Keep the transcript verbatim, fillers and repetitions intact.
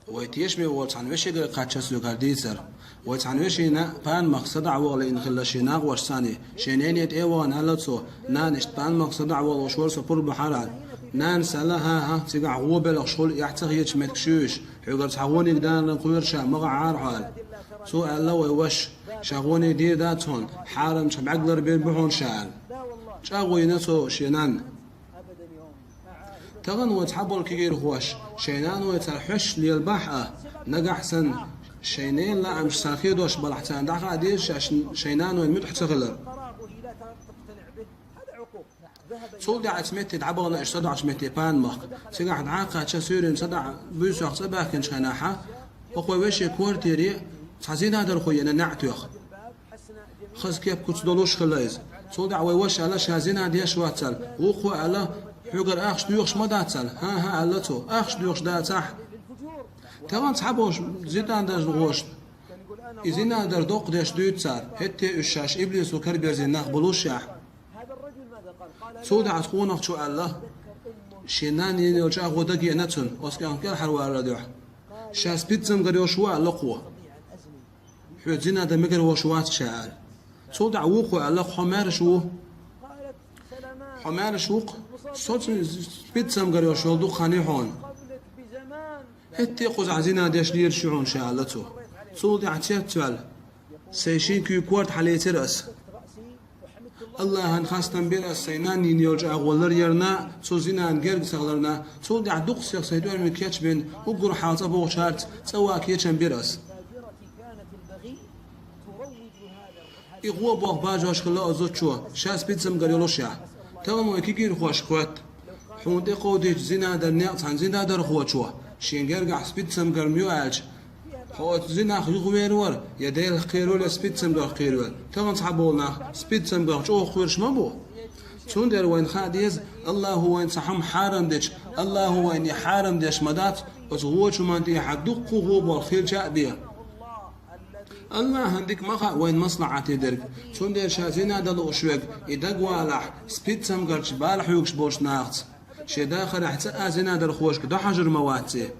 Вай тешаме волчу цхьана вешигара кхаччалц соьгара дийцар. Вай цхьана вешина панмахка садаӀа ваха лиъна хилла шен накъосташцани, шен нене тӀе а вахана аьлла цо: «Нана, иштта панмахка садаӀа ваха лууш вара со, пурба бахьара», — аьлла. Нанас аьлла: «ХӀан-хӀа, цигахь гӀо белхаш хуьлу, эхь ца хеташ меттиг ю уьш, хьоьгара цхьа гӀониг дана хуьлура ша, ма гӀа Ӏара хьо», — аьлла. Цо аьлла: «Вай ваша, ша гӀониг дийр дац хьуна, хьарамчу бӀаьрг ларбийр бу хьуна ша», — аьлла. ЧӀагӀо йина цо шен нанна. Тахана вай цхьаболу кегийрхоша шайн нанойцара хьоьстуш лелабахь а, нагахь санна шайн ненан лаамаш санна хедош балахь, царна дӀахаа деза шаьш шайн нанойн муьтӀахь ца хилар. Цул тӀаьхьа оцу метте дӀабахана аша садоӀучу метте панмахка. Цигахь дӀа а кхаьчна, суьйранна садаӀа буьйсанна цӀа баьхкинчу хенахь, хӀокху вешин квартире цхьа зинадархо еана, неӀ тоьхна. Хаза кеп-куц долуш хилла иза. Цул тӀаьхьа вай вашас аьлла, ша зина деш вац аьлла. Вукхо аьлла: «Хьоьгара ахча доьхуш ма дац?» — аьлла. «ХӀан-хӀа», — аьлла цо, — «ахча доьхуш дацахь». Тахана цхьаболчу зинадархошна и зинадар доккха деш дуьйцу цара, хӀетте уьш шаьш иблисо карабирзина нах болушехь. Цул тӀаьхьа оцу къонахчо аьлла, шен нанна йина йолу чӀагӀо дагеана цунна, оцу кӀентан кӀелхьарваларан дуьхьа. «Ша спидсамгар йолуш ву», — аьлла кхо. «Хьоьца зина дан мегар волуш вац ша», — аьлла. Цул тӀаьхьа вукхо аьлла: «Хьо маьрша ву?» «Хьо маьрша ву-кх? Со цуьнца спидсамгар йолуш йолу дукха хан ю хьуна». «ХӀетте кхузахь зина деш лелаш ю хьуна ша», — аьлла цо. Цул тӀаьхьа цец а ваьлла: «Сайн шина куьйга корта хьалийцира аса. Аллахьан хастам бира аса сайн нанна йина йолу чӀагӀо ларъярна, цу зинан герга ца хиларна, цул тӀаьхьа дукха сиха сайн тӀоьрмиг кечбина, уггар хьалха цӀа богӀучаьрца цӀа ван кечам бира аса». И гӀо боху бажош хилла оцу зудчо, ша спидсамгар йолушехь. Тахана вай кегийрхошка хоьтту: «Хьуна тӀекховдийчу зинадаран некъ цхьана зинадархочо шен гергахь спидсамгар ма ю аьлча, хьо оцу зинах юхавер вара, я Делах кхеравелла, я спидсамгарх кхеравелла?» Тахана цхьаболу нах спидсамгарх чӀогӀа кхоьруш ма бу. Цундела вайна хаа деза, Аллахьо вайна цхьа хӀума хьарам дича, Аллахьо вайна и хьарам деш ма дац, оцу вочу хӀуманна тӀехьа дуккха а гӀо болу хилча а бен. Аллахьан дика ма хаьа вайна маслахьате дерг. Цундела ша зина дан лууш верг, и дагавалахь, спидсамгарчу бала хьоьгуш болчу нахаца шен дахарехь цкъа а зинадархошка дӀахьажур ма вац и.